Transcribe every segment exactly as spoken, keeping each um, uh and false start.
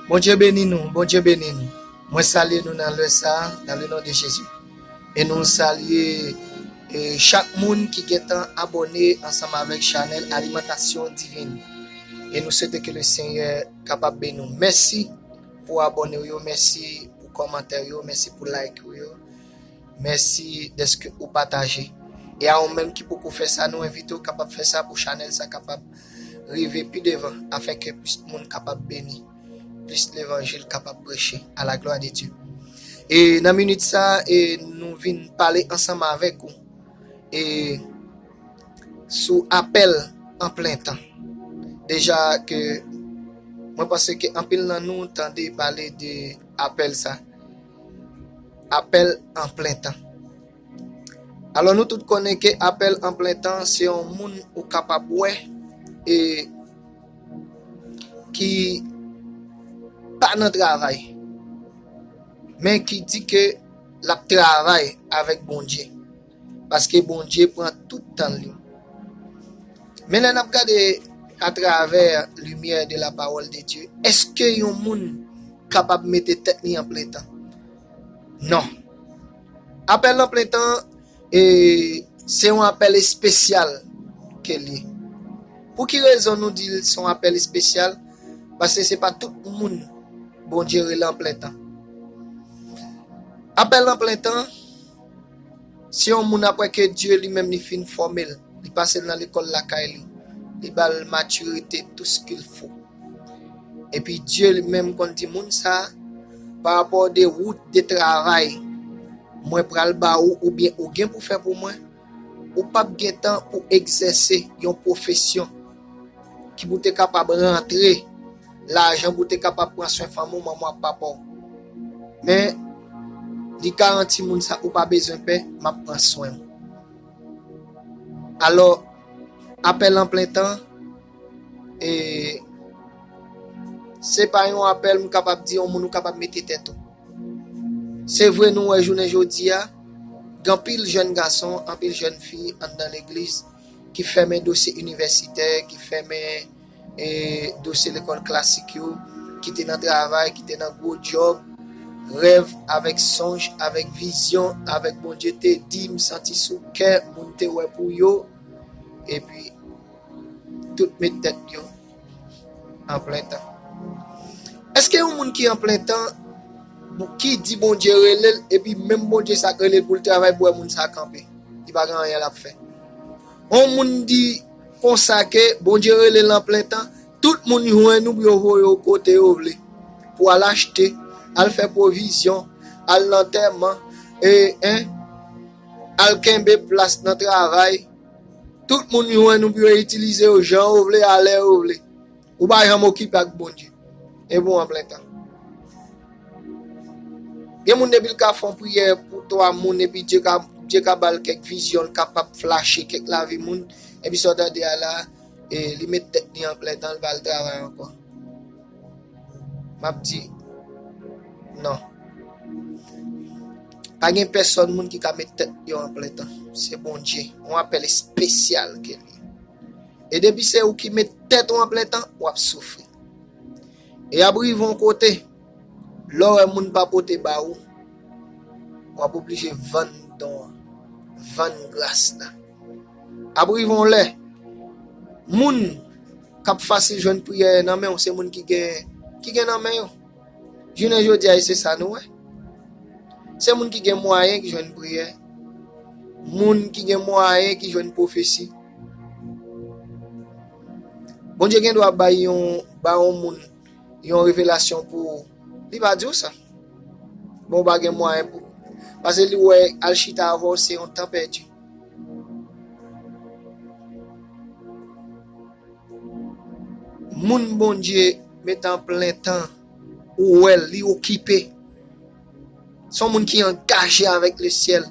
Bondye beni nou, Bondye beni nou. Mwen salye nou nan lè sa a, dans le nom de Jésus. E nou salye e, chak moun ki gentan abòne ansanm avèk chanèl Alimentation Divine. E nou swete ke le Senyè kapab beni w. Mèsi pou abòne w yo, mèsi pou kòmantè yo, mèsi pou like w yo. Mèsi dèske ou pataje. E a ou menm ki poko fè sa, nou envite w kapab fè sa pou chanèl sa kapab rive pi devan, afin ke plis moun kapab beni, plis levanjil kapab preche, à la gloire de Dieu. E nan minit sa, e nou vin pale ansanm avèk ou e sou apèl an plen tan. Deja ke mwen panse ke anpil nan nou tande pale de apèl sa. Apèl an plen tan. Alò, nou tout konnen ke apèl an plen tan se yon moun ou kapab wè e ki pa nan travay, men ki di ke l ap travay avèk Bondye, paske Bondye pran tout tan li. Men lè n ap gade atravè limyè de la parole de Dieu, èske yon moun kapab mete tèt li an plen tan? Non. Apèl an plen tan, e, se yon apèl espesyal ke l ye. Pou ki rezon nou di l se yon apèl espesyal? Paske se pa tout moun Bondye rele an plen tan. Apèl an plen tan, se yon moun apre ke Dye li menm li fin fòme l, li pase l nan lekòl lakay li, li ba l matirite, tout ce qu'il faut. Epi Dye li menm konn di moun sa, pa rapò de wout de travay mwen pral ba ou oubyen ou gen pou fè pou mwen, ou p ap gen tan pou egzèse yon pwofesyon ki pou te kapab rantre lajan, pou te kapab pran swen fanmi w, manman w ak papa w. Men, li garanti moun sa, ou pa bezwen pè, m ap pran swen w. Alò, apèl an plen tan, e se pa yon apèl m kapab di yon moun ou kapab mete tèt ou. Se vre, nou wè jounen jodi a, gen anpil jèn gason, anpil jèn fi anndan legliz ki fèmen dosye inivèsitè, ki fèmen e, dosye lekòl klasik yo, ki te nan travay, ki te nan gwo djòb, rèv, avèk sonj, avèk vizyon, avèk Bondye te di, m santi sou kè, moun te wè pou yo, epi tout met tèt yo an plen tan. Èske yon moun ki an plen tan, ki di Bondye rele l, epi menm Bondye sa k rele l pou l travay pou wè moun sa kanpe? Li pa gen anyen l ap fè. On moun di konsa ke Bondye rele l an plen tan, tout moun jwenn ou pou yo voye w kote yo vle. Pou al achte, al fè pwovizyon, al lantèman, e, en, al kenbe plas nan travay. Tout moun jwenn ou pou yo itilize yo jan yo vle, alè yo vle. Ou pa janm okipe ak Bondye. E pou an plen tan. Gen moun depi l ka fè yon priyè pou twa moun, epi Dye ka, Dye ka ba l kèk vizyon, l kapab flache kèk lavi moun, epi sa w tande a la, e, li met tèt li an plen tan, l pa al travay ankò. M ap di, non. Pa gen pèsòn moun ki ka met tèt yo an plen tan. Se Bondye. Yon apèl espesyal ke li ye. E depi se ou ki met tèt ou an plen tan, w ap soufri. E ap rive yon kote, lè w wè moun pa pote ba ou, w ap oblije vann don an, vann gras la. Ap rive yon lè, moun k ap fasil jwenn priyè nan men w, se moun ki gen, ki gen nan men yo. Jounen jodi a, e se sa nou wè. Se moun ki gen mwayen ki jwenn priyè. Moun ki gen mwayen ki jwenn pwofesi. Bondye gen dwa bay yon, bay yon moun yon revelasyon pou li pa di w sa. Bon, ou pa gen mwayen pou. Paske li wè al chita avè w se yon tan pèdi. Moun Bondye met an plen tan, ou wè l, li okipe. Se yon moun ki angaje avèk lesyèl.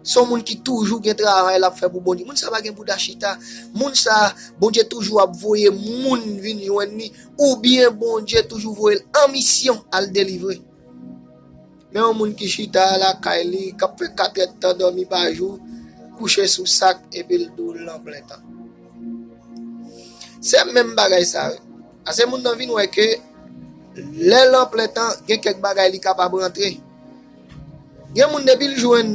Se yon moun ki toujou gen travay l ap fè pou Bondye. Moun sa pa gen bouda chita. Moun sa, Bondye toujou ap voye moun vin jwenn li. Oubyen Bondye toujou voye l an misyon al delivre. Men yon moun ki chita lakay li, k ap fè katrèdtan dòmi pa jou, kouche sou sak, epi l di w l an plen tan. Se menm bagay sa yo. Ase moun nan vin wè ke Lè l an plen tan, gen kèk bagay li kapab rantre. Gen moun depi l jwenn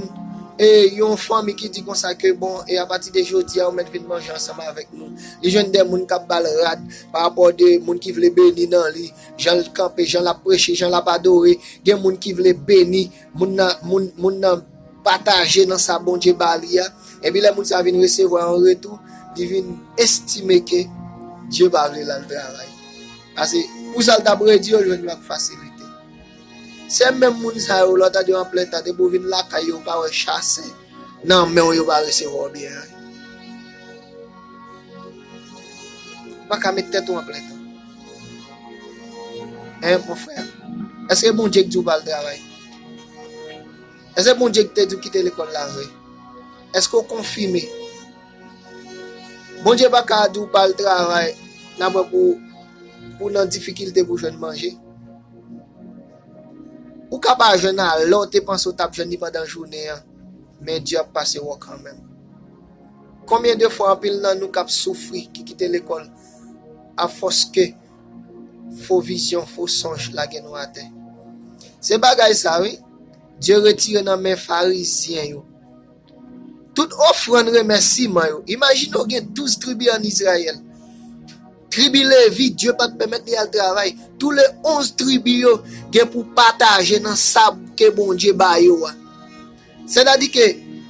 e yon fanmi ki di konsa ke bon, e apati de jodi a, ou mèt vin manje ansanm avèk nou. Li jwenn de moun k ap ba l rad pa rapò de moun ki vle beni nan li, jan l kanpe, jan l ap preche, jan l ap adore. Gen moun ki vle beni, moun nan, moun, moun nan pataje nan sa Bondye ba li a. Epi lè moun sa vin resevwa an retou, li vin estime ke Dye pa vle l al travay. Paske pou sa l t ap redi yo, l jwenn yo ak fasilite. Se menm moun sa yo, lè w tande yo an plen tan, depi w vin lakay yo, ou pa wè chase nan men w, yo pa resevwa w byen. Ou pa ka met tèt ou an plen tan. Hein, mon frè? Èske Bondye k di w pa al travay? Èske Bondye k te di w kite lekòl la vre? Èske w konfime? Bondye pa ka di w pa al travay, nan mwen pou, pou nan difikilte pou jwenn manje. Ou ka pa jwenn a lè w te panse w t ap jwenn li pandan jounen an, men Dye ap pase wè w kanmenm. Konbyen de fwa anpil nan nou k ap soufri, ki kite lekòl, afòs ke fo vizyon, fo sonj lage nou atè? Se bagay sa, wi, Dye retire nan men Farizyen yo. Tout ofrann remèsiman yo. Imajine w gen douz tribi ann Izrayèl. Tribi Levi, Dye pa t pèmèt li al travay. Tou le onz tribi yo gen pou pataje nan sa ke Bondye ba yo a. Sètadi ke,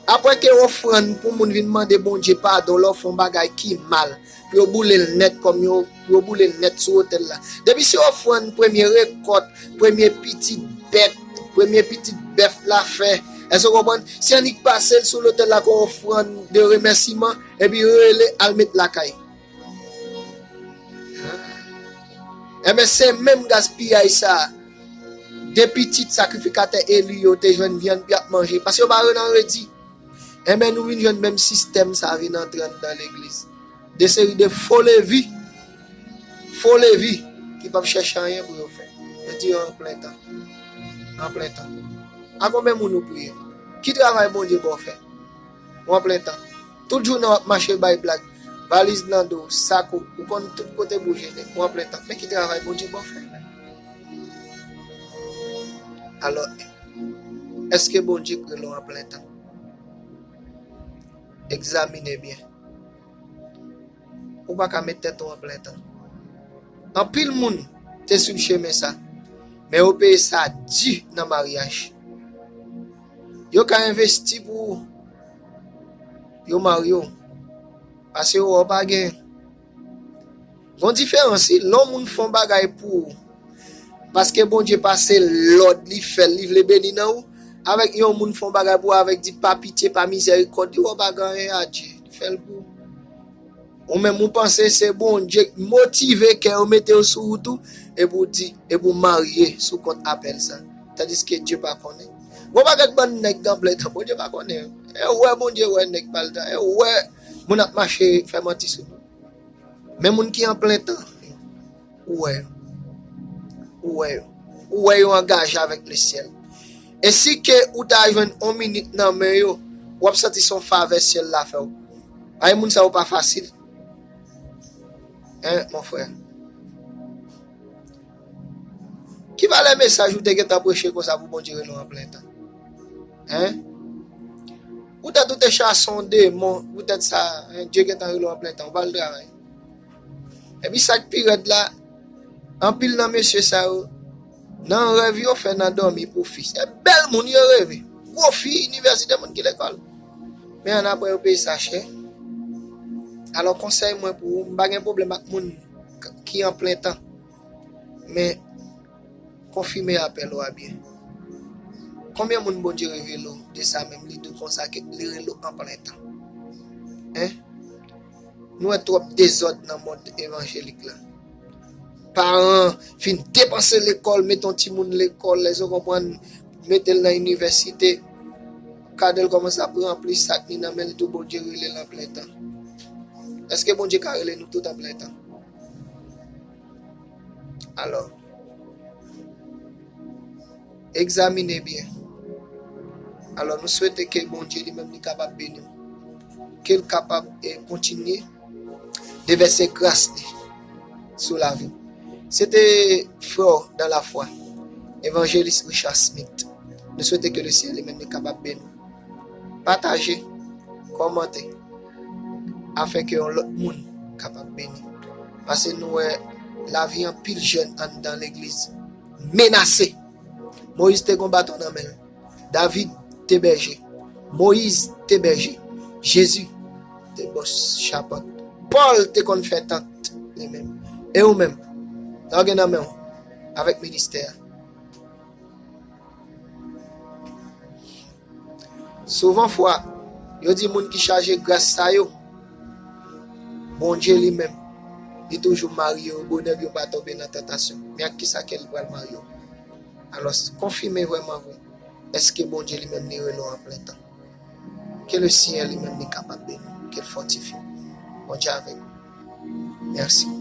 apre ke ofrann pou moun vin mande Bondye padon lè w fè yon bagay ki mal, pou yo boule l nèt kòm yo, pou yo boule l nèt sou otèl la. Depi se ofrann premye rekòt, premye pitit bèt, premye pitit bèf la fè, èske w konprann? Si annik pase l sou lotèl la kon ofrann de remèsiman, epi rele al met lakay. Enben, se menm gaspiyaj sa a. De pitit sakrifikatè eli yo te jwenn vyann pou y ap manje, paske yo pa nan redi. Enben, nou vin jwenn menm sistèm sa a vin antre anndan legliz. De seri de fo Levi, fo Levi ki p ap chèche anyen pou yo fè. Yo di yo an plen tan. An plen tan. A konbyen moun ou priye? Ki travay Bondye ba w fè? Ou an plen tan. Tout jounen w ap mache bay blag. Valiz nan do w, sak ou, ou konn tout kote bouje nèg. Ou an plen tan. Men ki travay Bondye ba w fè? Alò, èske Bondye k rele w an plen tan? Egzamine byen. Ou pa ka met tèt ou an plen tan. Anpil moun te swiv chemen sa, men yo peye sa di nan maryaj. Yo ka envesti pou yo marye w, paske yo wè w pa gen. Gon diferans wi, lè yon moun fè yon bagay pou ou, paske Bondye pase lòd, li fè l, li vle beni nan ou, avèk yon moun fè yon bagay pou ou avèk di pa pitye, pa mizèrikòd, li wè w pa gen anyen a di, li fè l pou ou. Ou menm ou panse se Bondye k motive kè yo mete yo sou wout ou, epi w di, epi w marye sou kont apèl sa. Tandiske Dye pa konnen. Gon pakèt bann nèg k an plen tan, Bondye pa konnen. E wè Bondye wè nèg pa l tan, e wè moun ap mache fè manti sou nou. Men moun ki an plen tan, ou wè yo. Ou wè yo. Ou wè yo angaje avèk lesyèl. E si ke ou ta jwenn on minit nan men yo, w ap santi se yon favè syèl la fè w. Ay, moun sa yo pa fasil. Hein, mon frè? Ki valè mesaj ou te gentan preche konsa pou Bondye rele w an plen tan? Hein? Poutèt ou te chase yon demon, poutèt sa, hein, Dye gentan rele w an plen tan, ou pa al travay. Epi sa k pi rèd la, anpil nan mesye sa yo, nan rèv yo fè nan dòmi pou fi. Se bèl moun yo reve. Gwo fi, inivèsite, moun ki lekòl. Men annapre yo peye sa chè. Alò konsèy mwen pou ou, m pa gen pwoblèm ak moun k-, ki an plen tan. Men konfime apèl ou a byen. Konbyen moun Bondye revele w de sa menm, li di w konsa ke li rele w an plen tan? Hein? Nou wè twòp dezòd nan mond evanjelik la. Paran fin depanse lekòl, mete yon timoun lekòl, èske w konprann, mete l nan inivèsite, kadè l kòmanse ap ranpli sak ni nan men l tou, Bondye rele l an plen tan. Èske Bondye ka rele nou tout an plen tan? Alò, egzamine byen. Alò, nou swete ke Bondye li menm li kapab beni w. Ke l kapab, eh, kontinye devèse gras li sou lavi w. Se te frè w dan lafwa, Evanjelis Richard Smith. Nou swete ke Leseyè li menm li kapab beni w. Pataje, kòmante, afenke yon lòt moun kapab beni. Paske nou wè lavi anpil jèn anndan legliz menase. Moyiz te gon baton nan men l. David te bèje. Moyiz te bèje. Jezi te bòs chapant. Pòl te konn fè tant li menm. E ou menm? Sa w gen nan men w avèk ministè a? Souvan fwa, yo di moun ki chaje gras sa yo, Bondye li menm, li toujou marye yo, bonè pou yo pa tonbe nan tantasyon. Men ak kisa ke li pral marye yo? Alò, konfime vrèman vre. Èske Bondye li menm li rele w an plen tan? Ke Leseyè li menm li kapab beni w, ke l fòtifye w. Bondye avèk ou. Mèsi.